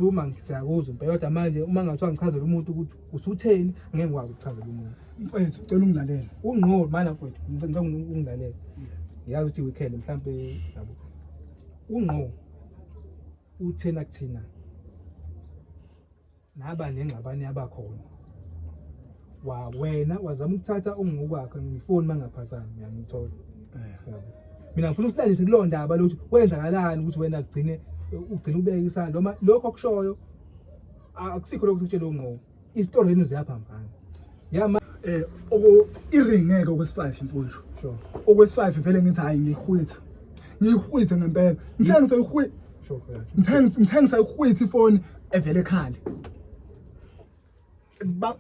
Uma ngiyakuzwa impela, kodwa manje uma ngathiwa ngichazela umuntu ukuthi usutheni, ngeke ngikwazi ukuchazela umuntu. Mfethu, cela ungilalela. Ungqo mana mfethu, ngicela ungilalela. Ngiyazi ukuthi weekend mhlampe yabo. Ungqo uthena kuthina. Naba nengxabano yabakhona. Wa wena wazama ukuthatha ungokwakhe ngifoni mangaphazami ngiyangithola. Yabo. Mina ngifuna usilalise kulowo ndaba lokuthi kwenzakalani ukuthi wena kugcine ugcine ubeke isandla noma lokho okushoyo akusikho lokho sikutshela ungqo. Isitori lenu ziyaphambana. Yama Oko iringeke okwesi-5 mfowethu. Sure. Okwesi-5 vele ngithi hayi ngiyihwitha. Ngiyihwitha ngempela. Ngithe ngisayihwitha. Sure. Yeah. Ngithe ngisayihwitha ifoni evele ekhale.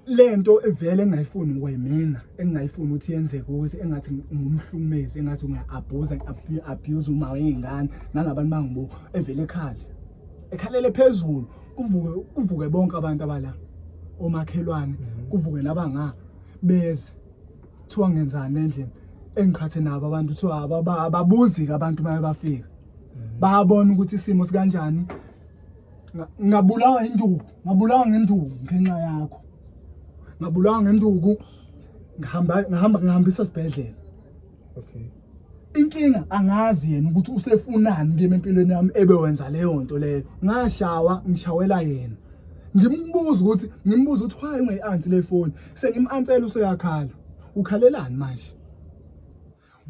Lento evele engingayifuni kwayimina engingayifuni ukuthi yenzeke ukuthi engathi ngumhlukumezi, engathi ngiya-abuse, ngi-abuse uma wey'ngane nalabantu bangibuka, evele ekhale ekhalele phezulu, kuvuke bonke abantu abala omakhelwane, kuvuke laba nga beze, kuthiwa ngenzani endlini, engikhathe nabo abantu, kuthiwa ababuzi-ke abantu uma bafika, bayabona ukuthi isimo sikanjani. Ngabulawa induku, ngabulawa ngenduku ngenxa yakho, ngabulawa ngenduku, ngihamba ngihamba ngihambisa esibhedlela. Inkinga angazi yena ukuthi usefunani kimi empilweni yami ebe wenza leyo nto leyo. Ngashawa, ngishawela yena. Ngimbuza ukuthi why ungayi-answer le phone? Sengim-answela useyakhala. Ukhalelani manje?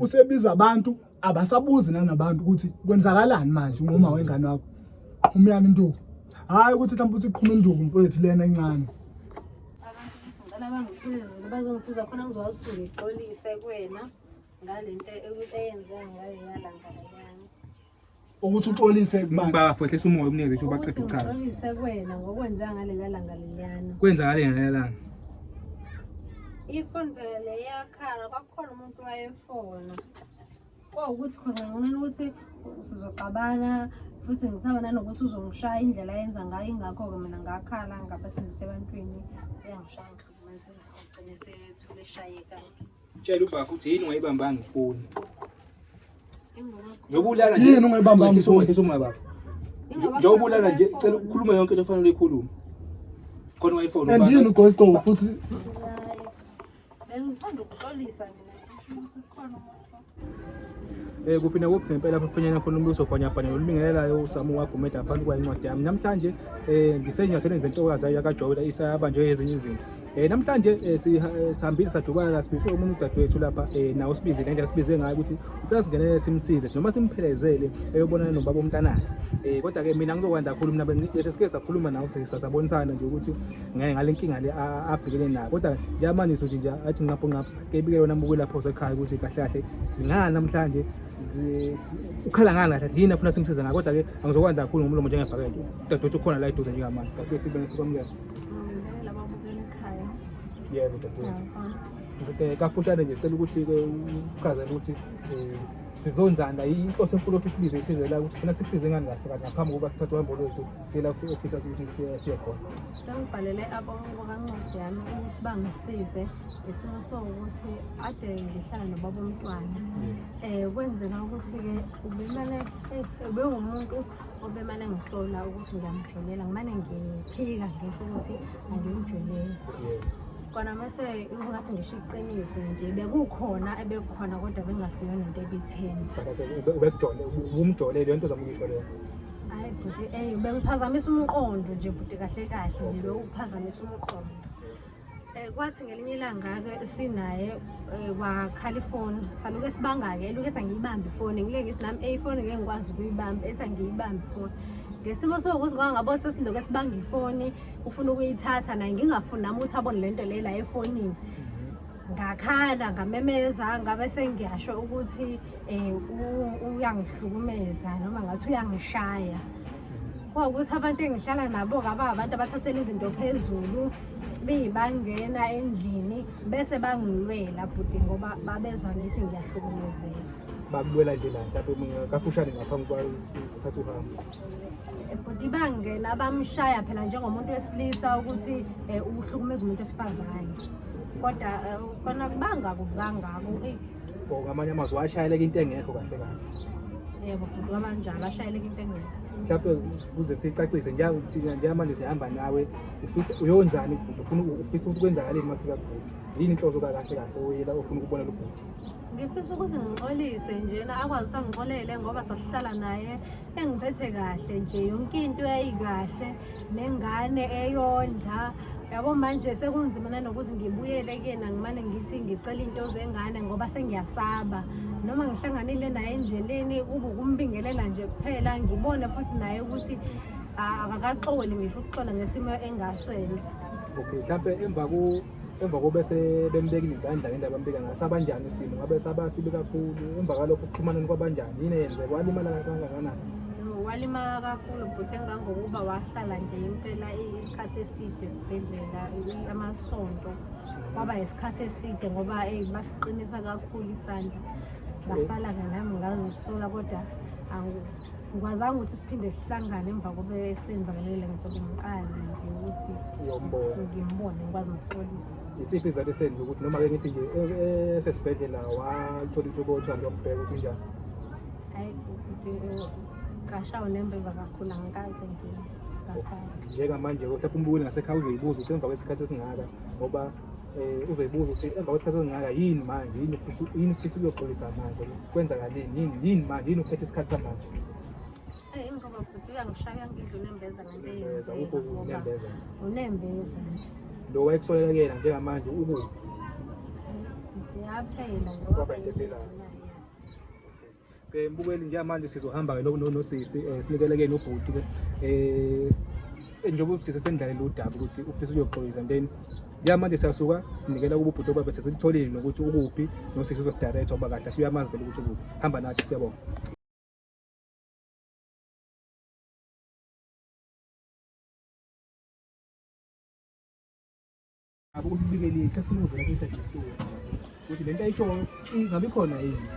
Usebiza abantu, abasabuzi nanabantu ukuthi kwenzakalani manje unquma wengane wakho. Qhumiyani induku. Hhayi ukuthi mhlawumbe uthi qhuma induku mfowethu lena encane. Abantu ngicela bangisize, bazongisiza khona ngizokwazi ukuthi ngixolise kuwena ngalento eyenzeka ngaleyalanga leyana. Ukuthi uxolise kubani? Bafo, ehlisa umoya umnikeze ithuba aqede Ukuthi ukuchaza. ngixolise kuwena ngokwenzeka ngaleliya langa leliyana. Kwenzakaleni ngaleliya langa? Ifoni phela le iyakhala, kwakukhona umuntu wayefona. Kwawukuthi khona nginqena ukuthi sizoxabana futhi ngisaba nanokuthi uzongishaya indlela ayenza ngayo, ingakho-ke mina ngakhala ngabe sengithi ebantwini uyangishaya ngihlukumeze agcine sethule eshayeka. Tshela ubafo ukuthi yini ungayibambanga ifoni. Njengoba ulala nje. Yini ungayibambanga Wehlisa umoya, ifoni? wehlisa umoya baba. Njengoba ulala nje, cela ukukhuluma yonke into ofanele uyikhulume. Khona ungayifoni. And yini ugogo futhi? Bengithanda ukuxolisa mina ngisho ukuthi kukhona umuntu Kuphi nakuphi ngempela lapho kufunyanwa khona umbuso bhanyabhanya olubingelelayo uSamu waGumede ngaphansi kwayo incwadi yami. Namhlanje ngisenyathelweni zentokazi yakaJola isabanjwe ezinye izinto. Namhlanje sihambile sajubala sibizwe omunye udadewethu lapha, nawo sibize ngendlela sibize ngayo ukuthi ucela singenele simsize noma simphelezele eyobonana nobaba omntanakhe. Kodwa ke mina ngizokwanda kakhulu, mina bese sike sakhuluma nawe sabonisana nje ukuthi ngale nkinga le abhekene nayo, kodwa njengamanje sothi nje athi nqaphu nqaphu kebike yona mbuke lapho sekhaya ukuthi kahle kahle singani namhlanje, ukhala ngani kahle, yini afuna simsize ngayo. Kodwa ke angizokwanda kakhulu ngomlomo njengebhakede, udadewethu ukhona la eduze njengamanje. Dadewethu, bese sikwamukela. Ngibingelela ababukeli ekhaya. Yebo dadewethu. Kafushane nje sicela ukuthi-ke uchazele ukuthi sizonzani la, inhloso enkulu yokuthi sibize isize la ukuthi funa sikusize ngani kahle kahle ngaphambi kokuba sithathe uhambo lwethu siye la ofisa ukuthi siye khona. Bengibhalele abokancwadi yami ukuthi bangisize ngesimo sokuthi ade ngihlala nobaba omntwana. Kwenzeka ukuthi-ke ubemane ubengumuntu obemane ngisola ukuthi ngiyamjolela, ngimane ngiphika ngisho ukuthi angimjoleli. Kona mase ngathi ngisho iqiniso nje bekukhona ebekukhona kodwa bengasiyona into ebitheni. Ubekujole, ubumjolele lento ozama ukuyisho leyo. Hayi bhuti, bengiphazamisa umqondo nje bhuti, kahle kahle nje bewuphazamisa umqondo. Kwathi ngelinye ilanga-ke sinaye wakhala ifoni, saluke sibanga-ke, eluke ethi angiyibambe ifoni, ngileke ngithi nami ifoni ngeke ngikwazi ukuyibamba, ethi angiyibambe ifoni. Ngesimo sokuthi ngoba ngabona sesiloke sibanga ifoni, ufuna ukuyithatha naye, ngingafuni nami ukuthi abone lento le la efonini. Ngakhala ngamemeza, ngabe sengiyasho ukuthi uyangihlukumeza noma ngathi uyangishaya. Kwawukuthi abantu engihlala nabo-ke ababantu abathathela izinto phezulu, bangena endlini bese bangilwela bhuti ngoba babezwa ngithi ngiyahlukumezeka. Bakulwela nje la mhlawumbe kafushane ngaphambi kwa sithathe uhambo. Bhuti bangena bamshaya phela njengomuntu wesilisa ukuthi uhlukumeza umuntu wesifazane. Kodwa kona kubanga kubangako. Ngamanye amazwi washayeleka into engekho kahle kahle. Yebo bhuti, kwabanjalo, ashayeleka into engekho. Mhlawumbe kuze sicacise thina njengamanje sihamba nawe, ufisa uyonzani kubhuti? Ufuna ufisa ukuthi kwenzakaleni uma sifika kubhuti? Yini inhloso kahle kahle oyela ofuna ukubona lo bhuti? Ngifisa ukuthi ngixolise njena akwazi ukuthi angixolele ngoba sasihlala naye engiphethe kahle nje yonke into yayikahle nengane eyondla yabo. Manje sekunzima nanokuthi ngibuyele kuyena ngimane ngithi ngicela into zengane ngoba sengiyasaba noma ngihlanganile naye endleleni kube ukumbingelela nje kuphela, ngibone futhi naye ukuthi akakaxoli ngisho ukuxola ngesimo engasenza. Okay, mhlampe emva kobe sebembekile izandla ngendlela bambeka ngayo, sabanjani isimo? Ngabe sabasibi kakhulu? Emva kwalokho ukuxhumanani kwabanjani? Yini eyenzeka? Walimala kangakanani? Walimala kakhulu bhuti, engangokuba wahlala nje impela isikhathi eside esibhedlela, amasonto, kwaba isikhathi eside ngoba eyi basiqinisa kakhulu isandla. Ngasala-ke nami ngazisola, kodwa angikwazanga ukuthi siphinde sihlangane emva kobe senzakalele. Ngizobe ngiqale nje ukuthi uyombona, ngimbone ngikwazi nokuxolisa. Isiphi isizathu esenza ukuthi noma ke ngithi nje esesibhedlela wathola ithuba ukuthi uhambe uyokubheka ukuthi unjani? Hayi bhuti, ngashawa nembeza kakhulu, angikaze ngasala. Njengamanje mhlawumbe umbukeli ngasekhaya uzoyibuza ukuthi emva kwesikhathi esingaka, ngoba uzoyibuza ukuthi emva kwesikhathi esingaka yini manje, yini ufisa ukuyoxolisa manje, kwenzakaleni, yini manje, yini uphethe isikhathi samanje? Eyi ngoba bhuti uyangishaya ngidla unembeza ngento Unembeza, eyenzeka ukho ngoba unembeza. Unembeza nje. Lo wayekusolela kuyena njengamanje ukuphi? Yaphela nje. Kwaba into ephilayo. Ke mbukeli, njengamanje sizohamba-ke nosisi, sinikele ke nobhuti ke, njengoba usisi esendlalele udaba ukuthi ufisa ukuyoxolisa, and then njengamanje siyasuka sinikela kubo ubhuti obabe sesilitholile nokuthi ukuphi, nosisi uzosidirecta ngoba kahle kahle uyamazi vele ukuthi ukuphi. Hamba nathi, siyabonga. Abo usibikele sesifuna ukuvela kwi-side story ukuthi lento ayishoyo ingabe ikhona yini.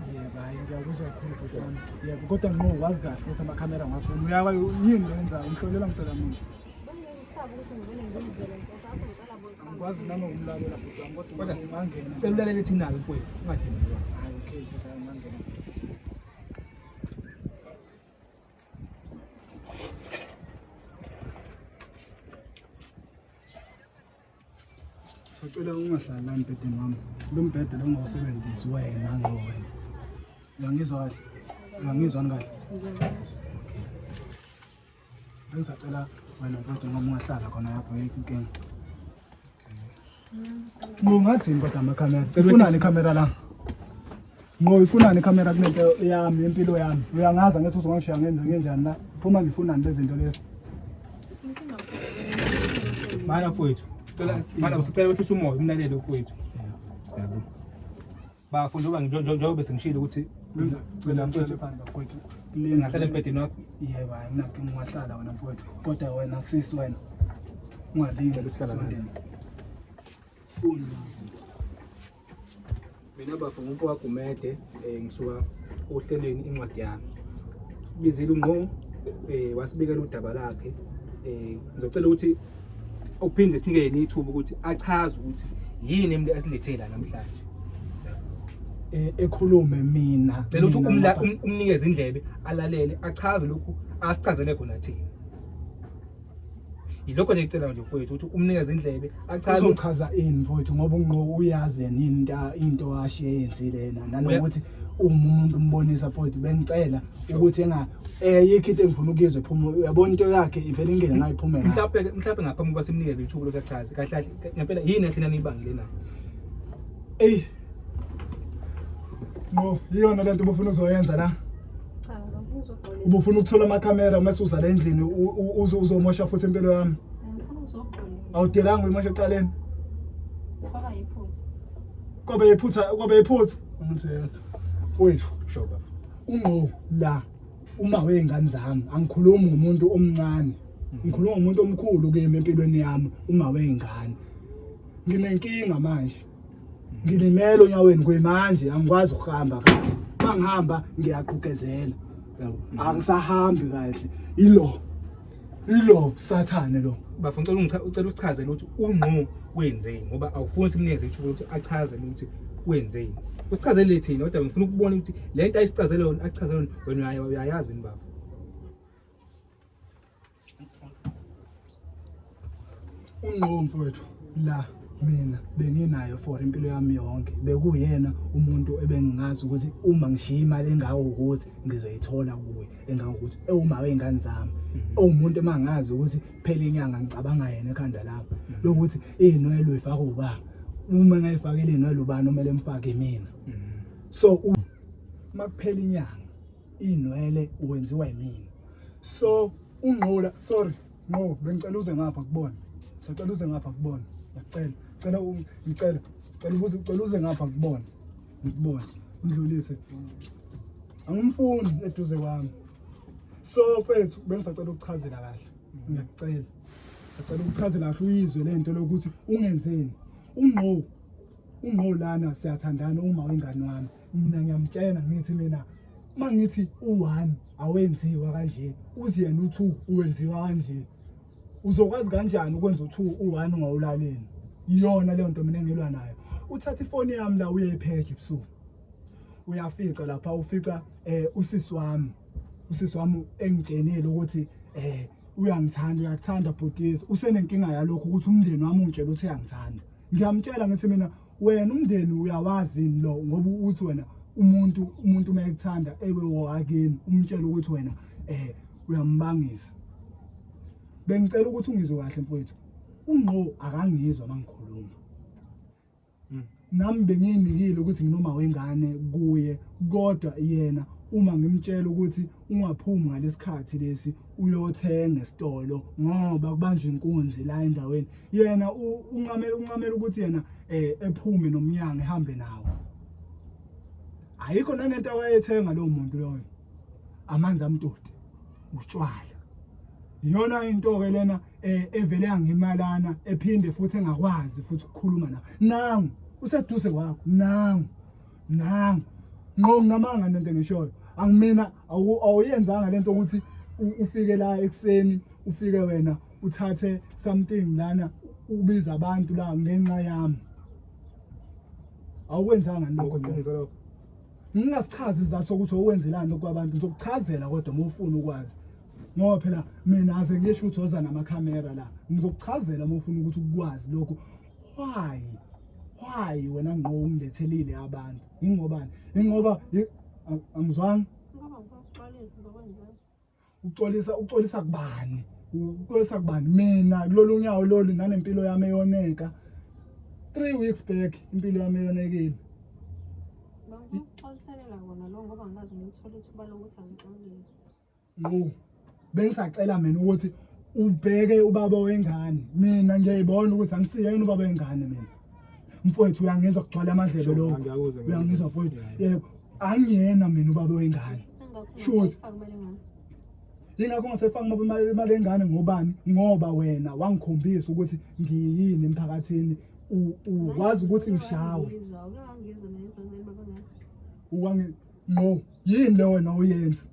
Yebo, hayi ngiyakuzwa kakhulu bhuti wami. Yebo, kodwa ngqo wazi kahle ukuthi amakhamera ngwafuni. Uyaba yini le yenzayo? Umhlolela mhlola muntu. Bengisaba ukuthi ngivele ngimzwele nkosi, asengicela bona. Angikwazi nanokumlalela bhuti wami, kodwa Kodwa ungangena. Cela ulalele thina-ke mfowethu, ungadingi. Hayi okay bhuti, hayi ungangena. Sacela ungahlali la embhedeni wami. Lo mbhede lo ungawusebenzisi wena ngqo wena. Uyangizwa kahle? Uyangizwa ni kahle? Bengisacela wena mfowethu ngoba ungahlala khona lapho ayikho inkinga. Ngqo ngathini kodwa amakhamera? Ifunani ikhamera la? Ngqo ifunani ikhamera kulento yami yempilo yami? Uyangaza ngithi uzongishiya ngenze ngenjani la? Phuma ngifunani lezi zinto lezi? Mana mfowethu, cela mana mfowethu, cela wehlise umoya umlalele mfowethu. Yabo. Bafo njengoba njengoba bese ngishilo ukuthi Benza cela mfowethu phansi bafowethu. Singahlala embhedeni wakho. Yebo, hayi mina ungahlala wena mfowethu. Kodwa wena sisi wena ungalinge Cela ukuhlala nawe. usondele. Funa. Mina bafo ngumfo kaGumede, ngisuka ohlelweni incwadi yami. Bizile ungqo, wasibikela udaba lakhe. Ngizocela ukuthi uphinde sinike yena ithuba ukuthi achaze ukuthi yini into esilethe la namhlanje. Ekhulume mina. Cela ukuthi mina ngapha. umnikeze indlebe alalele, achaze lokhu asichazele khona thina. Yilokho nje ngicela nje mfowethu ukuthi umnikeze indlebe achaze. Uzochaza ini mfowethu ngoba ungqo uyazi yena into ashiye yenzile yena nanokuthi uma umuntu umbonisa mfowethu bengicela ukuthi enga yikho into engifuna ukuyizwa ephuma, uyabona into yakhe ivele ingene ngayiphume ngayo. Mhlawumbe ngaphambi kokuba simnikeze ithuba lokuthi achaze kahle kahle ngempela yini kahle naniyibangile nayo. Eyi ngqo iyona lento ubufuna uzoyenza la. Cha, ngifuna uzoxolisa. Ubufuna ukuthola amakhamera mase uza la endlini uzomosha futhi impilo yami. Ngifuna uzoxolisa. Awudelanga uyimosha ekuqaleni. Kwaba yiphutha. Kwaba yiphutha, kwaba yiphutha. Umuntu yedwa. Mfowethu, Sure bafo. ungqo la uma wey'ngane zami angikhulumi ngomuntu omncane. Ngikhuluma ngomuntu omkhulu kimi empilweni yami uma wey'ngane. Nginenkinga manje. Ngilimele onyaweni kuyimanje angikwazi ukuhamba kahle. Uma ngihamba ngiyaqhugezela. Yabo. Angisahambi kahle. Ilo. Ilo sathane lo. Bafo ngicela ucela usichazele ukuthi ungqo wenzeni ngoba awufuni simnikeze ithuba ukuthi achaze ukuthi wenzeni. Usichazele thina kodwa ngifuna ukubona ukuthi le nto ayisichazele yona, achazele yona wena uyayazi yini bafo. Ungqo mfowethu la mina benginayo for impilo yami yonke, bekuyena umuntu ebengingazi ukuthi uma ngishiya imali engako ukuthi ngizoyithola kuye, engako ukuthi ewuma wey'ngane zami, ewumuntu emangazi ukuthi phela inyanga ngicabanga yena ekhanda lami lokuthi iy'nwele uyifaka uba, uma engayifakile iy'nwele ubani omele mfake mina. So uma kuphela inyanga iy'nwele wenziwa yimina. So ungqola, sorry Ngqo, bengicela uze ngapha kubona. Ngisacela uze ngapha kubona. Ngiyacela. Cela ngicela. Cela uze cela uze ngapha kubona. Ngikubone. Undlulise. Angimfuni eduze kwami. So mfethu bengisacela ukuchazela kahle. Ngiyakucela. Ngicela ukuchazela kahle uyizwe lento lokuthi ungenzeni. Ungqo ungqo lana siyathandana uma wengane wami. Mina ngiyamtshela ngithi mina mangithi u-1 awenziwa kanje uthi yena u-2 uwenziwa kanje uzokwazi kanjani ukwenza u-2 u-1 ungawulaleli iyona leyo nto mina engilwa nayo uthatha ifoni yami la uyayipheja ebusuku uyafica lapha ufica usisi wami usisi wami engitshenile ukuthi uyangithanda uyakuthanda bhutisi usenenkinga yalokho ukuthi umndeni wami ungitshela ukuthi uyangithanda ngiyamtshela ngithi mina wena umndeni uyawazi yini lo ngoba uthi wena umuntu umuntu uma ekuthanda ewe wakini umtshela ukuthi wena uyambangisa bengicela ukuthi ungizwe kahle mfowethu ungqo akangizwa mangikhuluma nami bengiyinikile ukuthi nginoma wengane kuye kodwa yena uma ngimtshela ukuthi ungaphumi ngalesikhathi lesi uyothenga esitolo ngoba kubanjwa inkunzi la endaweni yena uncamela uncamela ukuthi yena ephume nomnyango ehambe nawo ayikho nanento awayethenga lowo muntu loyo amanzi amtoti utshwala iyona into ke lena evele yangimalana ephinde futhi engakwazi futhi ukukhuluma na nangu useduze kwakho nangu nangu ngqo nginamanga nento engishoyo angimina awuyenzanga lento ukuthi ufike la ekuseni ufike wena uthathe something lana ubiza abantu la ngenxa yami awukwenzanga lokho Qiniso lokho. Ngingasichazi isizathu sokuthi owenzelani lokhu kwabantu ngizokuchazela kodwa uma ufuna ukwazi ngoba phela mina aze ngisho ukuthi woza namakhamera la ngizokuchazela uma ufuna ukuthi ukwazi lokhu why wena ngqo ungilethelile abantu ingobani ingoba angizwanga Ngoba ngikuxolisa ngokwenziwe. uxolisa uxolisa kubani uxolisa kubani mina kulolu nyawo lolu nanempilo yami eyoneka 3 weeks back impilo yami eyonekile Bengikuxoliselela kona lo ngoba ngikaze ngithole ithuba lokuthi angixolise. Ngqo bengisacela mina ukuthi ubheke ubaba wengane mina ngiyayibona ukuthi angisiyena ubaba wengane mina mfowethu uyangizwa kugcwala amadlebe lokho uyangizwa mfowethu yebo angiyena mina ubaba wengane Shoot. Yingakho ungasefaki imali yengane ngobani ngoba wena wangikhombisa ukuthi ngiyini emphakathini ukwazi ukuthi ngishawe ngqo yini le wena uyenza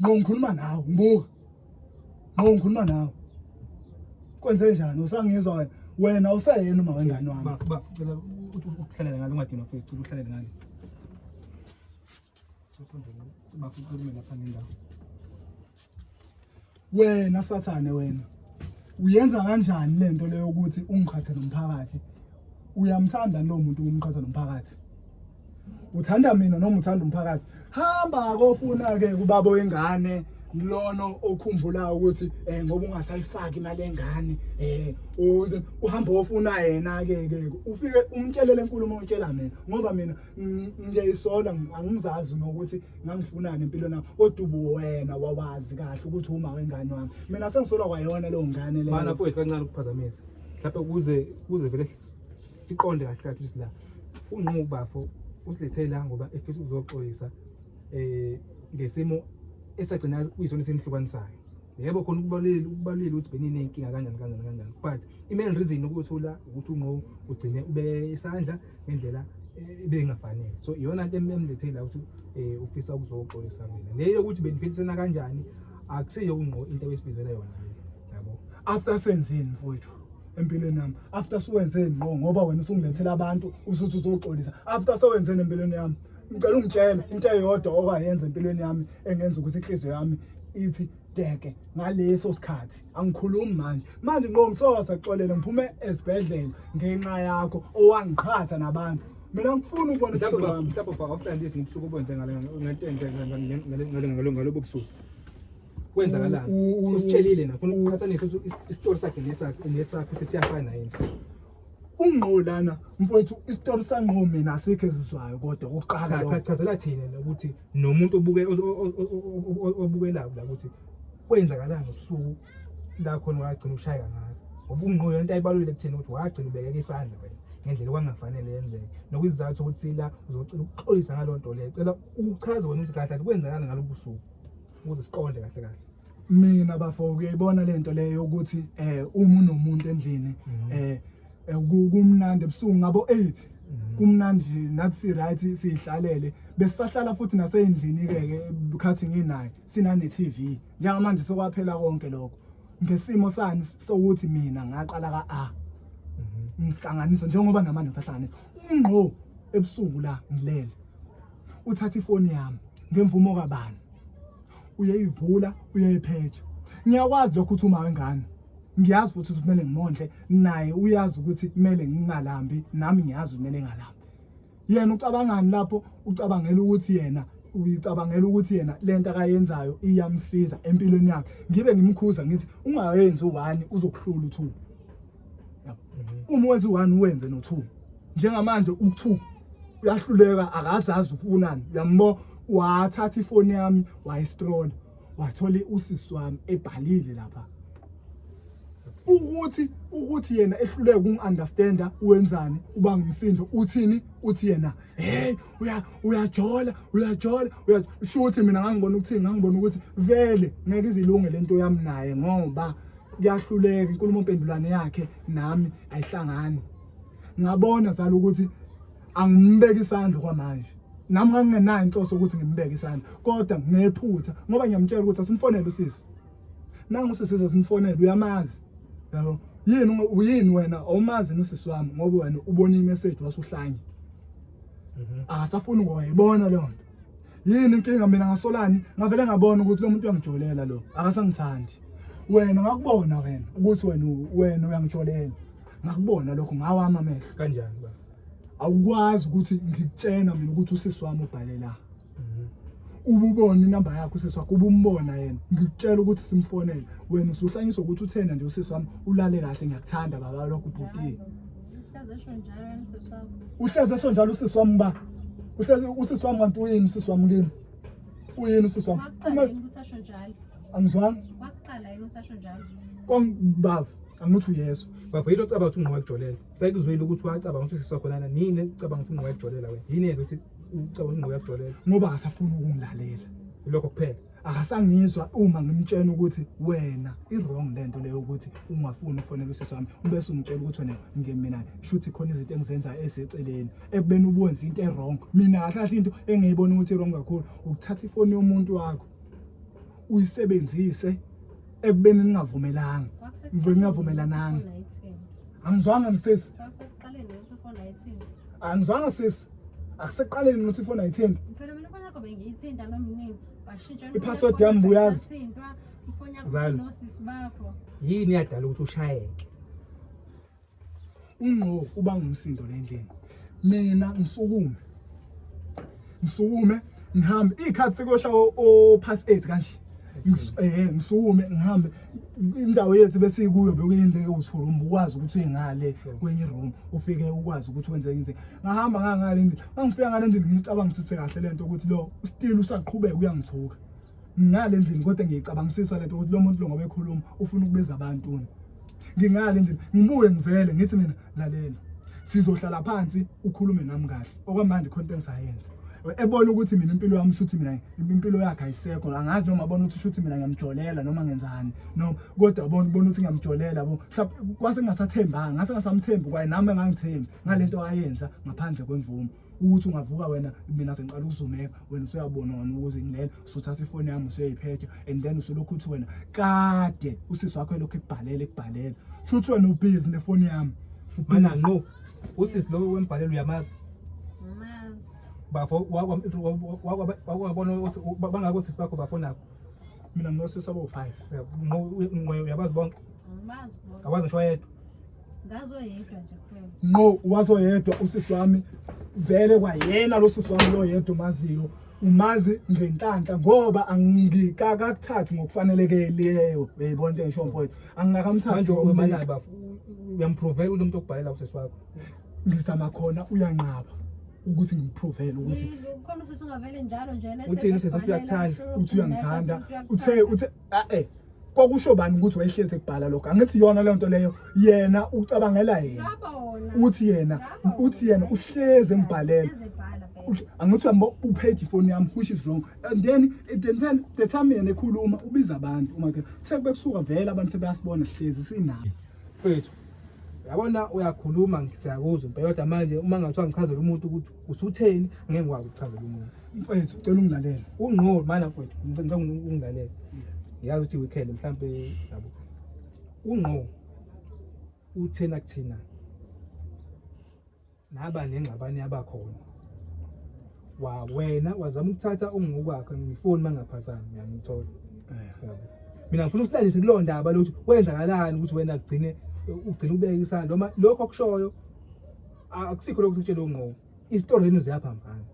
Ngqo ngikhuluma nawe, ngibuka. Ngqo ngikhuluma nawe. Kwenze njani? Usangizwa wena? Wena useyena uma wengane wami. Bafo, bafo, cela ukuthi ukuhlalele ngale ungadinwa mfethu, cela uhlalele ngale. Bafo, ukhulume lapha ngendawo. Wena sathane wena. Uyenza kanjani lento leyo ukuthi ungiqhathe nomphakathi? Uyamthanda lo muntu umqhatha nomphakathi? Uthanda mina noma uthanda umphakathi? Hamba kofuna ke kubaba wengane lono okhumbula ukuthi ngoba ungasayifaki imali engane uhamba ofuna yena ke ke ufike umtshele lenkulumo ontshela mina ngoba mina ngiyayisola angizazi nokuthi ngangifunani empilweni yami kodwa ubuwena wawazi kahle ukuthi uma wengane wami mina sengisolwa kwayona leyo ngane leyo Mana mfowethu kancane ukuphazamisa mhlawumbe ukuze vele siqonde kahle kahle ukuthi la unqo bafo usilethe la ngoba efisa ukuzoxolisa ngesimo esagcina kuyisona esimhlukanisayo yebo khona ukubalulile ukuthi beniney'nkinga kanjani kanjani kanjani but i-main reason ukuthi ula ukuthi unqo ugcine ubeke isandla ngendlela ebengafanele so iyona nto emlethe la ukuthi ufisa ukuzoxolisa mina le yokuthi beniphilisana kanjani akusiyo ungqo into ebesibizela yona le yabo after senzeni mfowethu empilweni yami after suwenzeni ngqo ngoba wena usungilethela abantu usuthi uzoxolisa after sewenzeni empilweni yami ngicela ungitshele into eyodwa okwayenza empilweni yami engenza ukuthi inhliziyo yami ithi deke ngaleso sikhathi angikhulumi manje manje ngqo ngisosa kuxolele ngiphume esibhedlela ngenxa yakho owangiqhatha nabantu mina ngifuna ukubona usizo lwami. Mhlawumbe awusilandisi ngobusuku obenze ngale ngento enje ngale ngalobo busuku. Kwenzakalani? Usitshelile na funa ukuqhathanisa ukuthi isitori sakhe nesakhe nesakho ukuthi siyafana yini. Ungqo lana mfowethu isitori sangqo mina asikho ezizwayo kodwa okokuqala Cha lokho. cha chazela thina ukuthi nomuntu obuke obukelayo la ukuthi kwenzakalani ngobusuku la khona wagcina ushayeka ngayo. Ngoba ungqo yonke ayibalulile kuthina ukuthi wagcina ubekeka isandla wena ngendlela okwangafanele yenzeke. Nokuyizathu ukuthi sila uzocela ukuxolisa ngaleyo nto leyo. Cela uchaze wena ukuthi kahle kahle kwenzakalani ngalobu busuku ukuze siqonde kahle kahle. Mina bafo uyayibona lento leyo yokuthi uma unomuntu endlini kumnandi ebusuku ngabo 8 kumnandi nje nathi si right sihlalele besisahlala futhi nasendlini ke ke khathi nginaye sinane TV njengamanje sekwaphela konke lokho ngesimo sani sokuthi mina ngaqala ka A ngihlanganisa njengoba namanje ngisahlanganisa ungqo ebusuku la ngilele uthatha ifoni yami ngemvumo kabani uyayivula uyayiphetsha ngiyakwazi lokho ukuthi uma wengane ngiyazi futhi ukuthi kumele ngimondle naye uyazi ukuthi kumele ngingalambi nami ngiyazi kumele ngingalambi yena ucabangani lapho ucabangela ukuthi yena uyicabangela ukuthi yena lento akayenzayo iyamsiza empilweni yakhe ngibe ngimkhuza ngithi ungayenzi u1 uzokuhlula u2 uma wenza u1 uwenze no2 njengamanje u2 uyahluleka akazazi ufunani uyambo wathatha ifoni yami wayistrola wathola usisi wami ebhalile lapha ukuthi yena ehluleke ukungi-understanda wenzani uba ngumsindo uthini uthi yena hey uyajola uyajola uyasho ukuthi mina ngangibona ukuthini ngangibona ukuthi vele ngeke izilunge lento yami naye ngoba kuyahluleka inkulumo mpendulwane yakhe nami ayihlangani ngabona zala ukuthi angimbeke isandla kwamanje nami ngangingenayo inhloso ukuthi ngimbeke isandla kodwa ngephutha ngoba ngiyamtshela ukuthi asimfonele usisi nangu usisi simfonele uyamazi yabo yini uyini wena awumazi nosisi wami ngoba wena ubona imessage wasuhlanye akasafuni ngoyibona leyo nto yini inkinga mina ngasolani ngavele ngabona ukuthi lo muntu uyangijolela lo akasangithandi wena ngakubona wena ukuthi wena wena uyangijolela ngakubona lokho ngawami amehlo kanjani ba awukwazi ukuthi ngikutshena mina ukuthi usisi wami ubhale la ububona inamba yakhe usisi wakho ubumbona yena ngikutshela ukuthi simfonele wena usuhlanyiswa ukuthi uthena nje usisi wami ulale kahle ngiyakuthanda baba lokho ubhuti Uhlezi esho njalo uhlezi esho njalo usisi wami ba uhlezi usisi wami kanti uyini usisi wami kimi uyini usisi wami Kwakuqala yini ukuthi asho njalo? Angizwanga. Kwakuqala yini ukuthi asho njalo? Kwangibava angithi uyesu Bafo yini ocabanga ukuthi ungqo yakujolela? Sekuzwile ukuthi wacabanga ukuthi usisi wakho lana nini ucabanga ukuthi ungqo yakujolela wena? Yini yenza ukuthi ucabanga ukuthi ungqo yakujolela? Ngoba akasafuni ukungilalela. Lokho kuphela. Akasangizwa uma ngimtshela ukuthi wena i-wrong lento leyo ukuthi ungafuni ukufonela usisi wami ubese ungitshela ukuthi wena ngimina shuthi khona izinto engizenzayo eziseceleni ekubeni ubuwenza into e-wrong. Mina kahle kahle into engiyibona ukuthi i-wrong kakhulu ukuthatha ifoni yomuntu wakho uyisebenzise ekubeni ningavumelanga ningavumelananga. Angizwanga sisi. Kwakusekuqaleni ukuthi ifoni ayithinti. Angizwanga sisi. Akusekuqaleni ukuthi ifoni ayithinti. Phela mina ifoni yakho bengiyithinta noma nini. Washintsha I-password yami buyazi. Ithintwa ifoni yakho Zalo. nosisi bakho. Yini yadala ukuthi ushayeke? Ungqo uba ngumsindo le ndlini. Mina ngisukume. Ngisukume ngihambe ikhathi sekuyosha o past 8 kanje. Ngisukume ngihambe indawo yethu besikuyo bekuyindlu ewuthi room ukwazi ukuthi uyengale kwenye room ufike ukwazi ukuthi wenze izinto. Ngahamba ngangale ndlela. Mangifika ngale ndlela ngicabangisise kahle lento ukuthi lo still usaqhubeka uyangithuka. Ngale ndlini kodwa ngiyicabangisisa lento ukuthi lo muntu lo ngoba ekhuluma ufuna ukubiza abantu. Ngingale ndlini ngibuye ngivele ngithi mina lalela sizohlala phansi ukhulume nami kahle okwamanje khona into engisayenza ebona ukuthi mina impilo yami shuthi mina impilo yakhe ayisekho angazi noma abona ukuthi shuthi mina ngiyamjolela noma ngenzani noma kodwa abona ubona ukuthi ngiyamjolela yabo mhlawumbe kwase ngingasathembanga ngase ngasamthembi kwaye nami engangithembi ngalento ayenza ngaphandle kwemvumo ukuthi ungavuka wena mina sengiqala ukuzumeka wena usuyabona wena ukuze ngilela usuthatha ifoni yami usuyayiphethe and then usulokhu uthi wena kade usisi wakho elokhu ekubhalela ekubhalela shuthi wena ubhizi nefoni yami. Mana ngqo usisi lo wembhalela uyamazi? Ngimazi. Bafo wabona bangako sisi bakho bafonako. Mina nginosisi abawu-5. Ngqo uyabazi bonke? Angibazi bonke. Awazi ngisho oyedwa. Ngazi oyedwa nje kuphela. Ngqo wazi oyedwa usisi wami vele kwayena lo sisi wami lo yedwa umaziyo umazi ngenhlanhla ngoba angikakakuthathi ngokufanelekeleyo uyayibona into engisho mfowethu angingakamthathi Manje ngokumbeka. wemanayo bafo uyamprovela ulo muntu okubhalela usisi wakho. Ngizama khona uyanqaba ukuthi ngimprovele ukuthi Khona usisi ungavele njalo nje yena Uthini ehlezi usisi? Uthi ekubhalela, uyakuthanda. kusho uthi uyangithanda uthi uthe uthe eh kwakusho bani ukuthi wayehlezi ekubhala lokho angithi yona leyo nto leyo yena ucabangela yena Ngabona. uthi yena Ngabona. uthi yena uhlezi engibhalela Hlezi ebhala vele. Angithi uyambo upage ifoni yami which is wrong and then then the time yena ekhuluma ubiza abantu uma ke uthe bekusuka vele abantu sebeyasibona sihlezi sinayo Mfethu yabona uyakhuluma siyakuzwa impela kodwa manje uma ngathiwa ngichazela umuntu ukuthi usutheni ngeke ngikwazi ukuchazela umuntu. Mfethu ucela ungilalela. Ungqo mana mfethu ngicela ungilalela. Ngiyazi ukuthi weekend mhlambe yabo. Ungqo uthena kuthina naba nengxabano yabakhona wa wena wazama ukuthatha ungokwakhe ngifoni mangaphazami ngiyangithola yabo mina ngifuna usilalise kulowo ndaba lokuthi kwenzakalani ukuthi wena kugcine ugcine ubeke isandla noma lokho okushoyo akusikho lokho sikutshela ungqo isitori lenu ziyaphambana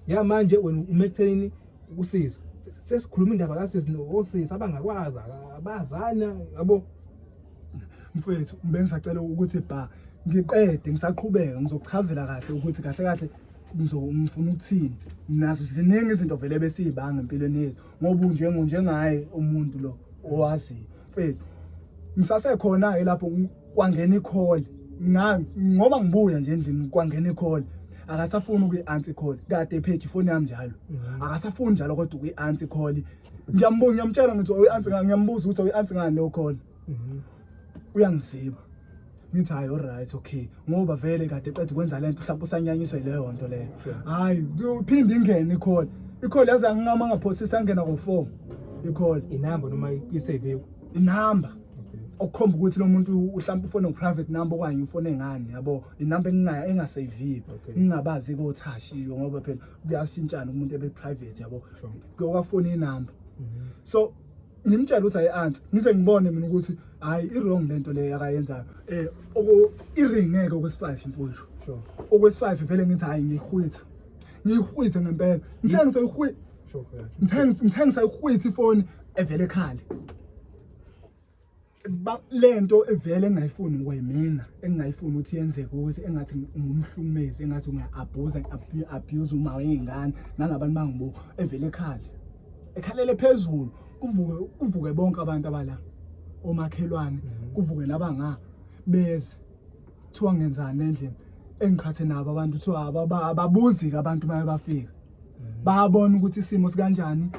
ya manje wena ume ekuthenini usizo sesikhuluma indaba kasisi nosisi abangakwazi abazana yabo. Mfethu bengisacela ukuthi bha ngiqede ngisaqhubeka ngizokuchazela kahle ukuthi kahle kahle ngifuna ukuthini. Nazo ziningi izinto vele besiyibanga empilweni yethu ngoba unjengo njengaye umuntu lo owaziyo. Mfethu ngisasekhona-ke lapho kwangena i-call ngoba ngibuya nje endlini kwangena i-call akasafuni ukuyi-answer i-call kade ephethe ifoni yami njalo akasafuni njalo kodwa ukuyi-answer i-call ngiyambuza ngiyamtshela ngithi uyi-answer ngani ngiyambuza ukuthi uyi-answer ngani leyo call uyangiziba ngithi hayi alright okay ngoba vele kade eqeda ukwenza lento mhlawumbe usanyanyiswe leyo nto leyo hayi uphinde ingene i-call i-call yaze angingama ngaphosisa angena ngo-4 i-call Inamba noma i-save inamba okukhomba ukuthi lo muntu mhlawumbe ufone ngo-private number okanye ufone ngani yabo inamba engingaya engaseyiviwe ngingabazi kothashiwe ngoba phela kuyashintshana umuntu ebe-private yabo kuyokafona inamba so ngimtshela ukuthi hayi aunt ngize ngibone mina ukuthi hayi i-wrong lento le akayenzayo um i-ring ngeke okwesi-five mfowethu okwesi-five vele ngithi hhayi ngiyihwitha ngiyihwithe ngempela ngithe ngisayihwitha ngithe ngisayihwitha ifoni evele ekhale lento evele engingayifuni kwayimina engingayifuni ukuthi yenzeke ukuthi engathi ngumhlukumezi engathi ngiya-abuse abuse uma wey'ngane nalabantu bangibuka evele ekhale ekhalele phezulu kuvuke kuvuke bonke abantu abala omakhelwane kuvuke nabanga beze kuthiwa ngenzani endlini engiqhathe nabo abantu kuthiwa ababuzi-ke abantu uma bafika bayabona ukuthi isimo sikanjani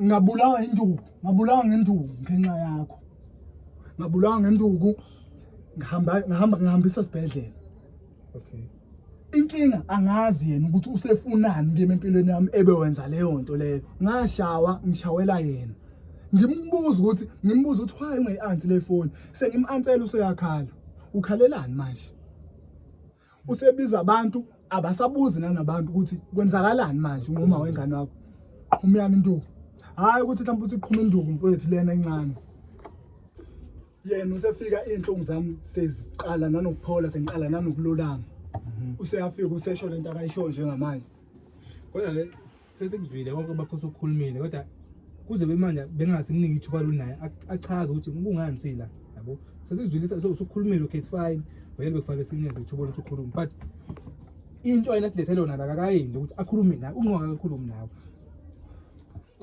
ngabulawa induku ngabulawa ngenduku ngenxa yakho ngabulawa ngenduku ngihamba ngihamba ngihambisa esibhedlela okay inkinga angazi yena ukuthi usefunani kimi empilweni yami ebe wenza leyo nto leyo ngashawa ngishawela yena ngimbuza ukuthi ngimbuza ukuthi why ungayi-ansi le foni sengim-ansela useyakhala ukhalelani manje usebiza abantu abasabuzi nanabantu ukuthi kwenzakalani manje unquma wengane wakho qhumuyani induku hhayi ukuthi mhlawumbe uthi qhuma induku mfowethu lena encane yena usefika iy'nhlungu zami seziqala nanokuphola sengiqala nanokululama useyafika usesho lento akayishoyo njengamanje kodwa ke sesikuzwile konke bafisa ukukhulumile kodwa kuze bemanje bengasimningi ithuba lunaye achaze ukuthi kungani sila yabo sesikuzwile usukhulumile okay it's fine vele bekufanele simnikeze ithuba lokuthi ukhulume but into yena silethele yona la kakayenzi ukuthi akhulume nawe unqoka akakhulumi nawe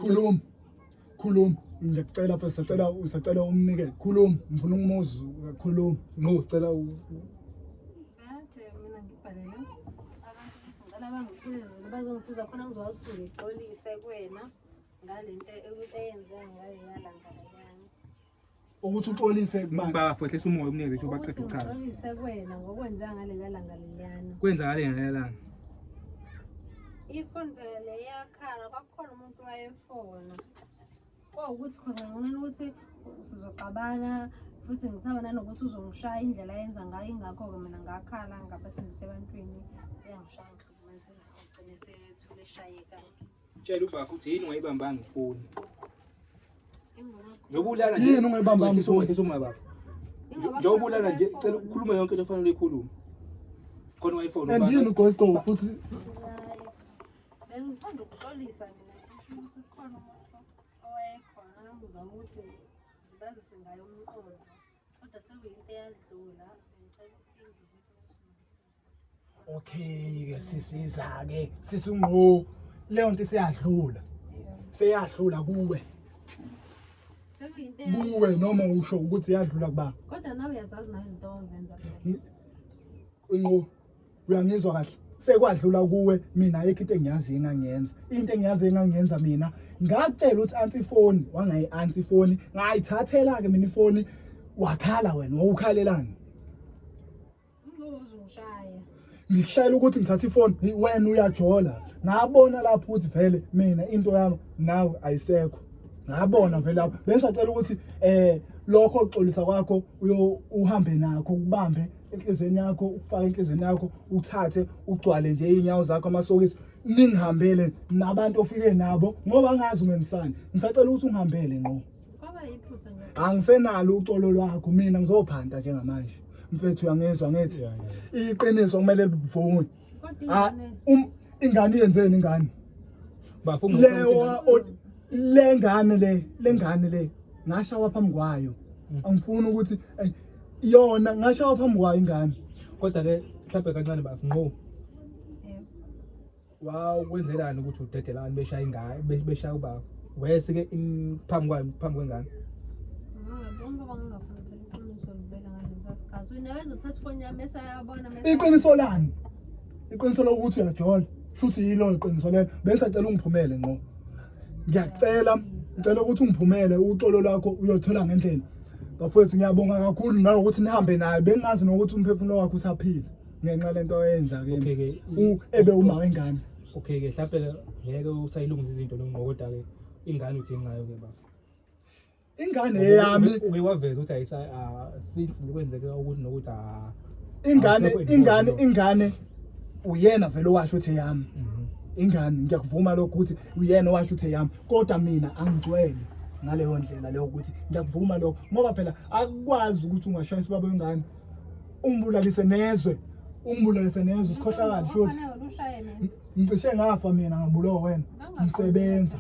khuluma khuluma ngiyakucela mfethu sacela usacela umnike khuluma ngifuna ukumuzwa khuluma ngqo sicela Kade mina ngibhalele abantu ukuthi ngicela bangisize bazongisiza khona ngizokwazi ukuthi ngixolise kuwena ngale nto eyenzeka ngaleya langa leyana. Ukuthi uxolise kubani? Bafo ehlisa umoya umnikeze ithuba aqede Ukuthi ukuchaza. ngixolise kuwena ngokwenzeka ngaleya langa leliyana. Kwenzakaleni ngalelo langa? Ifoni phela le iyakhala kwakukhona umuntu wayefona. Kwawukuthi khona nginqena ukuthi sizoxabana futhi ngisaba nanokuthi uzongishaya indlela ayenza ngayo ingakho-ke mina ngakhala ngabe sengithi ebantwini uyangishaya ngihlukumeze agcine sethule eshayeka. Tshela ubafo ukuthi yini ungayibambanga ifoni. Njengoba ulala nje. Yini ungayibambanga Wehlisa ifoni? wehlisa umoya baba. Njengoba ulala nje cela ukhulume yonke into ofanele uyikhulume. Khona ungayifoni. And yini ugogo futhi Bengithanda ukuxolisa mina ngisho ukuthi kukhona umuntu owayekhona ngizama ukuthi zibazise ngayo umqondo kodwa sekuyinto eyadlula ngicela ukuthi ingidlulise Okay ke sisiza ke sisungqo leyo nto isiyadlula seyadlula kuwe sekuyinto kuwe noma usho ukuthi iyadlula kuba kodwa nawe uyazazi nawe izinto ozenza phela ngqo uyangizwa kahle sekwadlula kuwe mina ayikho into engiyaziyo engangiyenza into engiyaziyo engangiyenza mina ngakutshela ukuthi ansi ifoni wangayi-ansi ifoni ngayithathela-ke mina ifoni wakhala wena wawukhalelani Uzongishaya. Ngikushayela ukuthi ngithatha ifoni wena uyajola. Ngabona lapho ukuthi vele mina into yami nawe ayisekho. Ngabona vele lapho. Bengisacela ukuthi eh lokho kuxolisa kwakho uyo uhambe nakho ukubambe enhlizweni yakho ukufake enhlizweni yakho uthathe ugcwale nje izinyawo zakho amasokisi ningihambele nabantu ofike nabo ngoba angazi ungenzisani. Ngisacela ukuthi ungihambele ngqo. Kwaba yiphutha nje. Angisenalo uxolo lwakho mina ngizophanta njengamanje. Mfethu uyangizwa ngithi iqiniso kumele livunywe. Kodwa Ah, ingane ingane yenzeni ingane? Bafo Lewa le ngane le le ngane le ngashawa phambi kwayo. Angifuni ukuthi yona ngashawa phambi kwayo ingane. Kodwa ke mhlawumbe kancane bafo ngqo. Yebo. Wawukwenzelani ukuthi udedela abantu beshaya ingane beshaya ubaba wayesike phambi kwayo phambi kwengane Bonke bangangafuni phela iqiniso livele ngaleso sikhathi. Wena wezothatha ifoni yami bese ayabona mese. Iqiniso lani? Iqiniso lokuthi uyajola. Futhi yilo iqiniso lelo. Bengisacela ungiphumele ngqo. Ngiyacela, ngicela ukuthi ungiphumele uxolo lwakho uyothola ngendlela. Bafowethu ngiyabonga kakhulu nanokuthi nihambe naye. Bengingazi nokuthi umphefumulo wakhe usaphila. Ngenxa lento oyenza kimi. Okay ke Ebe uma wengane. Okay ke mhlawumbe ngeke usayilungisa izinto nongqo kodwa ke ingane uthini ngayo ke baba? Ingane eyami uke waveza ukuthi ayisa since kwenzeke ukuthi nokuthi ingane ingane ingane uyena vele owasho ukuthi eyami. Ingane ngiyakuvuma lokho ukuthi uyena owasho ukuthi eyami kodwa mina angigcwele ngaleyo ndlela leyo ukuthi ngiyakuvuma lokho ngoba phela akukwazi ukuthi ungashayisa ubaba wengane ungibulalise nezwe ungibulalise nezwe sikhohlakala shuthi ngicishe ngafa mina ngabulawa wena ngisebenza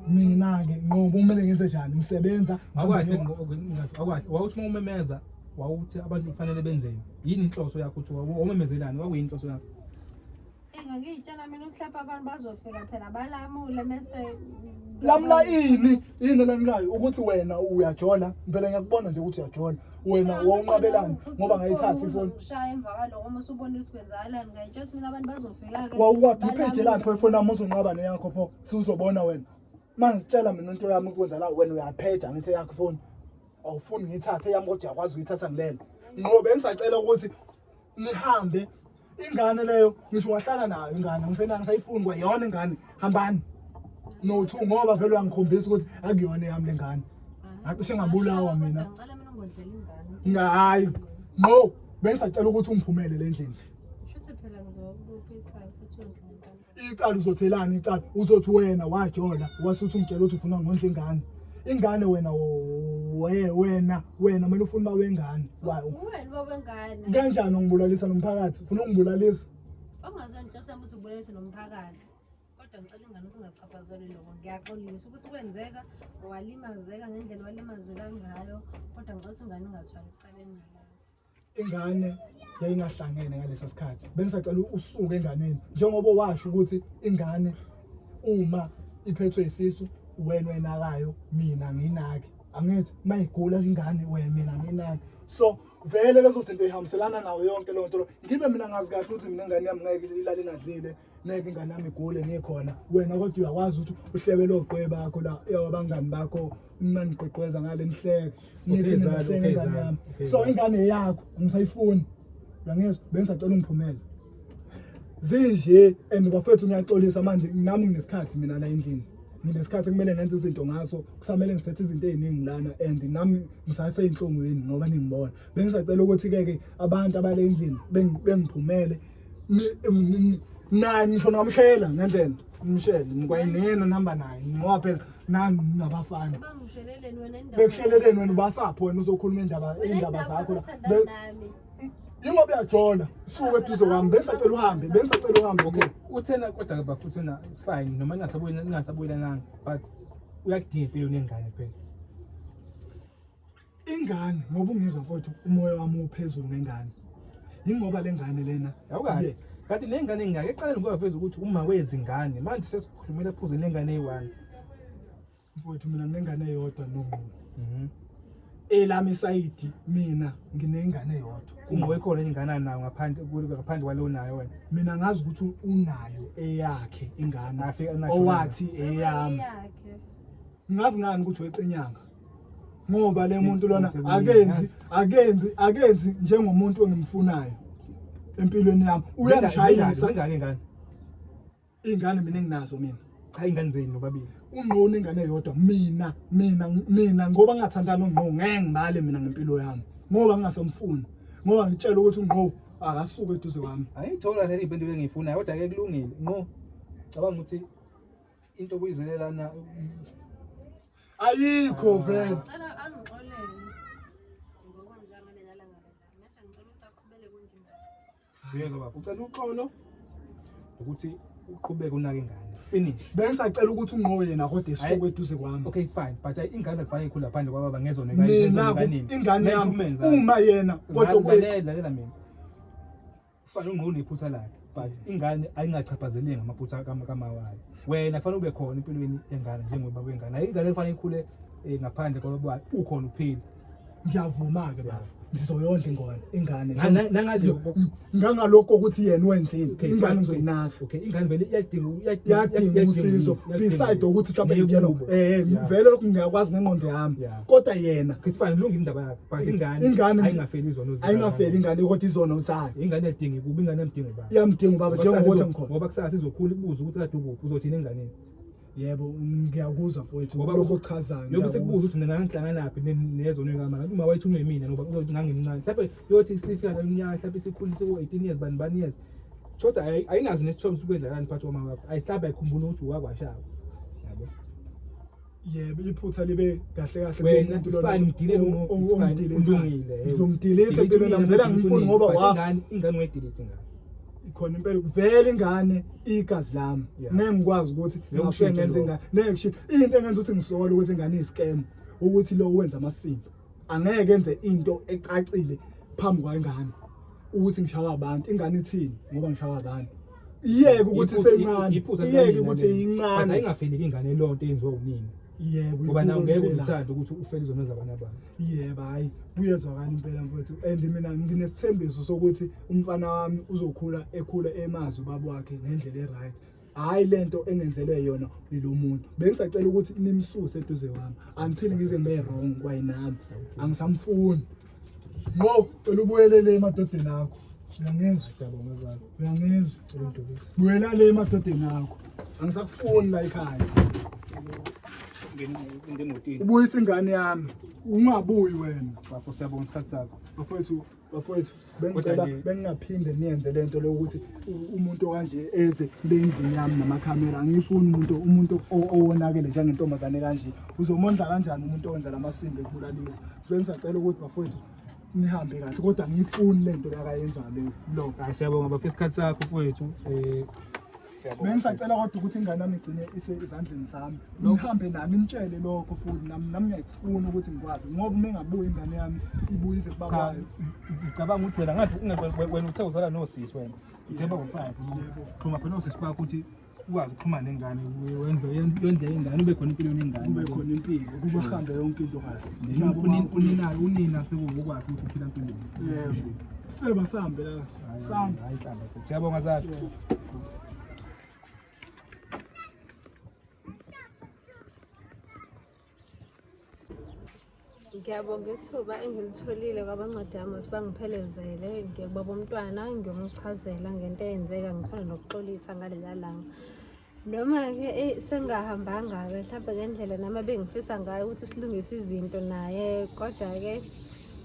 mina ke nqobo kumele ngenze njani ngisebenza awukahle awukahle wawuthi uma umemeza wawuthi abantu kufanele benzeni yini inhloso yakho ukuthi wawumemezelani kwakuyinhloso yakho Engangiyitshela mina ukuthi lapha abantu bazofika phela balamule mese lamula ini yini elamulayo ukuthi wena uyajola phela ngiyakubona nje ukuthi uyajola wena wawunqabelani ngoba ngayithatha ifoni ushaya emva kwaloko uma usubona ukuthi kwenzakalani ngayitshela ukuthi mina abantu bazofika-ke wawukade uphejelani pho ifoni yami uzonqaba neyakho pho siwuzobona wena uma ngitshela mina into yami ukwenza la wena uyapheja ngithi eyakho ifoni awufuni ngiyithathe eyami kodwa uyakwazi ukuyithatha ngilele ngqo bengisacela ukuthi nihambe ingane leyo ngisho wahlala nayo ingane ngisenanga ngisayifuni kwayona ingane hambani no two ngoba vele uyangikhombisa ukuthi akuyona eyami le ngane ngacishe ngabulawa mina ngicela mina ungondlela ingane hayi ngqo bengisacela ukuthi ungiphumele le ndlini shuthi phela ngizokubophisa futhi undlela Icala uzothelani icala uzothi wena wajola wasuthi ungitshela ukuthi ufuna ngondla ingane ingane wena we wena wena kumele ufune uba wengane wena uba wengane kanjani ungibulalisa nomphakathi ufuna ungibulalisa ongazona inhloso yami ukuthi ubulalise nomphakathi kodwa ngicela ingane ukuthi ungachaphazelwe lokho ngiyaxolisa ukuthi kwenzeka walimazeka ngendlela walimazeka ngayo kodwa ngicela ukuthi ingane ingathwali icala engalazi Ingane yayingahlangene ngalesa sikhathi. Bengisacela usuke enganeni njengoba washo ukuthi ingane uma iphethwe isisu wena oyinakayo mina nginaki. Angithi mayigula ingane wena mina nginaki. So vele lezo zinto ihambiselana nayo yonke leyo nto. Ngibe mina ngazi kahle ukuthi mina ingane yami ngeke ilale ingadlile. Ngeke ingane yami igule ngikhona. Wena kodwa uyakwazi ukuthi uhlebe lo gqwe bakho la abangani bakho uma niqoqweza ngale nihleke. Nithi nihleke ingane yami. So ingane yakho angisayifuni. Uyangizwa? Bengisacela ungiphumele. Zinje and bafethu ngiyaxolisa manje nami nginesikhathi mina la endlini. Nginesikhathi kumele ngenze izinto ngaso, kusamele ngisethe izinto eziningi lana and nami ngisaseyinhlungwini ngoba ningibona. Bengisacela ukuthi ke ke abantu abale endlini bengiphumele naye ngisho ngamshayela ngendlela. Nimshele kwayinena nihamba naye ngoba phela nani nabafana. Bangisheleleni wena indaba. Bekusheleleni wena ubasapho wena uzokhuluma indaba Wena indaba zakho la. othandana nami. Yingoba uyajola suka eduze kwami bengisacela uhambe bengisacela uhambe. Okay, uthena kodwa bafuthu na it's fine noma ningasabuyelananga but uyakudinga impilo nengane phela. Ingane ngoba ungizwa mfowethu umoya wami uphezulu ngengane. Yingoba lengane lena. Awukahle. Kanti nengane ingaka eqaleni kwaveza ukuthi uma wezingane manje sesikhulumela phuzu nengane eyi-1. Mfowethu mina nginengane eyodwa nongqo. Elami isayidi mina nginengane eyodwa. Ungqo ikhona ingane anayo ngaphandle kwalo nayo wena. Mina ngazi ukuthi unayo eyakhe ingane. Afika nayo. Owathi eyami. Eyakhe. Ngazi ngani ukuthi weqa inyanga. Ngoba le muntu lona akenzi akenzi akenzi njengomuntu engimfunayo empilweni yami. Uyangishayisa. Zingane ingane. Ingane mina enginazo mina. Cha ingane zenu nobabili. Ungqo unengane eyodwa mina mina mina ngoba ngingathandani ungqo ngeke ngibale mina ngempilo yami ngoba ngingasamfuni ngoba ngitshela ukuthi ungqo akasuke eduze kwami. Ayithola le impendulo engiyifunayo kodwa ke kulungile. Ngqo cabanga ukuthi into obuyizelelana ayikho vele. Ngicela angixolele. Ngokwenza ngaleli langa lela. Mase ngicela ukuthi aqhubele kondla ingane. Uyezwa baba, ucela uxolo ukuthi uqhubeke unake ingane. Finish. Bengisacela ukuthi ungqo yena kodwa esuke Hayi. eduze kwami. Okay, it's fine, but ingane akufanele ikhule ngaphandle kwababa ngezona Mina ingane yami uma yena kodwa lalela lalela mina. Kufanele ungqo unephutha lakhe, but ingane ayingachaphazeleki ngamaphutha kamawayo. Wena kufanele ube khona empilweni yengane njengoba wengane. Ayikho ingane kufanele ikhule ngaphandle kwababa ukhona uphila. Ngiyavuma-ke bafo ngizoyondla ingane ingane Nangale ngangalokho ukuthi yena wenzeni Okay, ingane fine. ngizoyinaka. Okay, ingane vele iyadinga Iyadinga usizo beside ukuthi mhlawumbe ngitshela vele lokhu ngiyakwazi ngengqondo yami kodwa yena Okay, it's fine, kulungile indaba yakho but ingane Ingane- ayingafeli izono zayo. ayingafeli ingane kodwa izono zayo. Ingane iyadinga ukuba ingane iyamdinga ubaba. Iyamdinga ubaba Ngoba njengokuthi kusasa ngikhona. Ngoba kusasa izokhula ibuze ukuthi kade ukuphi uzothini enganeni. Yebo ngiyakuzwa mfowethu Ngoba lokho okuchazayo. Yobe sekubuza ukuthi mina ngangihlanganaphi nezono kamama. Uma wayethunywe yimina ngoba uzothi ngangimncane. Mhlawumbe yothi sifika la iminyaka mhlawumbe isikhulise ku 18 years bani bani years. Thoda ayinazo nesithombe sokwenzakalani phakathi kwamama wakho. Ayihlaba ayikhumbula ukuthi wakwashaba. Yabo. Yebo iphutha libe kahle kahle Wena it's fine umdilele ulungile. Ngizomdelete empilweni yami vele angimfuni ngoba wa ingane ingane uyayidelete ingane. Ikhona impela vele ingane igazi lami ngeke ngikwazi ukuthi ngafike ngenze ingane ngeke kushintshe into engenza ukuthi ngisole ukuthi ingane iyiskemu ukuthi lo wenza amasimba angeke enze into ecacile phambi kwengane ukuthi ngishawa abantu ingane ithini ngoba ngishawa abantu iyeke ukuthi isencane iyeke ukuthi incane but ayingafeleki ingane lonto eyenziwa unini yebo ngoba nawe ngeke uthande ukuthi ufele izono zabanye abantu Yebo, hhayi kuyezwakala impela mfowethu and mina nginesithembiso sokuthi umfana wami uzokhula ekhula emazi ubaba wakhe ngendlela e-right. Hhayi lento engenzelwe yona yilo muntu. Bengisacela ukuthi nimsuse eduze kwami until ngize ngibe wrong kwayinami. Angisamfuni. Ngqo, cela ubuyele le emadodeni akho. Uyangizwa? Siyabonga zalo. Uyangizwa? Cela ungidukise. Buyela le emadodeni akho. Angisakufuni la ekhaya. Ngene emotini. Ubuyisa ingane yami. Ungabuyi wena. Bafo siyabonga isikhathi sakho. Bafowethu, bafowethu bengicela bengingaphinde niyenze lento lokuthi umuntu okanje eze lendlini yami namakhamera. Angifuni umuntu umuntu owonakele njengentombazane kanje. Uzomondla kanjani umuntu owenza lamasimba ekubulalisa? Bengisacela ukuthi bafowethu nihambe kahle kodwa angiyifuni lento lakayenzayo leyo lo. Hayi siyabonga bafo isikhathi sakho mfowethu. Siyabonga. Bengisacela kodwa ukuthi ingane yami igcine isezandleni zami. Ngihambe nami nitshele lokho futhi nami nami ngiyakufuna ukuthi ngikwazi ngoba uma ingabuyi ingane yami ibuyize kubaba Cha, wayo. ngicabanga ukuthi wena ngathi wena uthe uzala nosisi wena. Uthe bawu-five. Yebo. Xhuma phela nosisi bakho ukuthi ukwazi ukuxhumana nengane wendle yondle ingane ube khona empilweni yengane. Kube khona impilo, kube kuhambe yonke into kahle. Then Ngiyabonga kakhulu. unina sekuwokwakhe ukuthi uphila empilweni. Yebo. Seba sihambe la. Sihambe. Hayi inhlamba. Siyabonga zalo. Yebo. Ngiyabonga ithuba engilitholile kwabancwadi yami ukuthi bangiphelezele ngiye kubaba umntwana ngiyomchazela ngento eyenzeka ngithole nokuxolisa ngaleliya langa. Noma-ke eyi sengingahambanga-ke hlampe ngendlela nami ebengifisa ngayo ukuthi silungise izinto naye kodwa-ke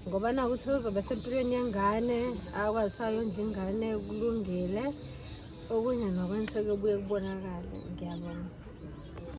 ngoba naku ukuthi uzobe sempilweni yengane akwazi ayondla ingane kulungile. Okunye nokunye sekuyobuye kubonakale. Ngiyabonga.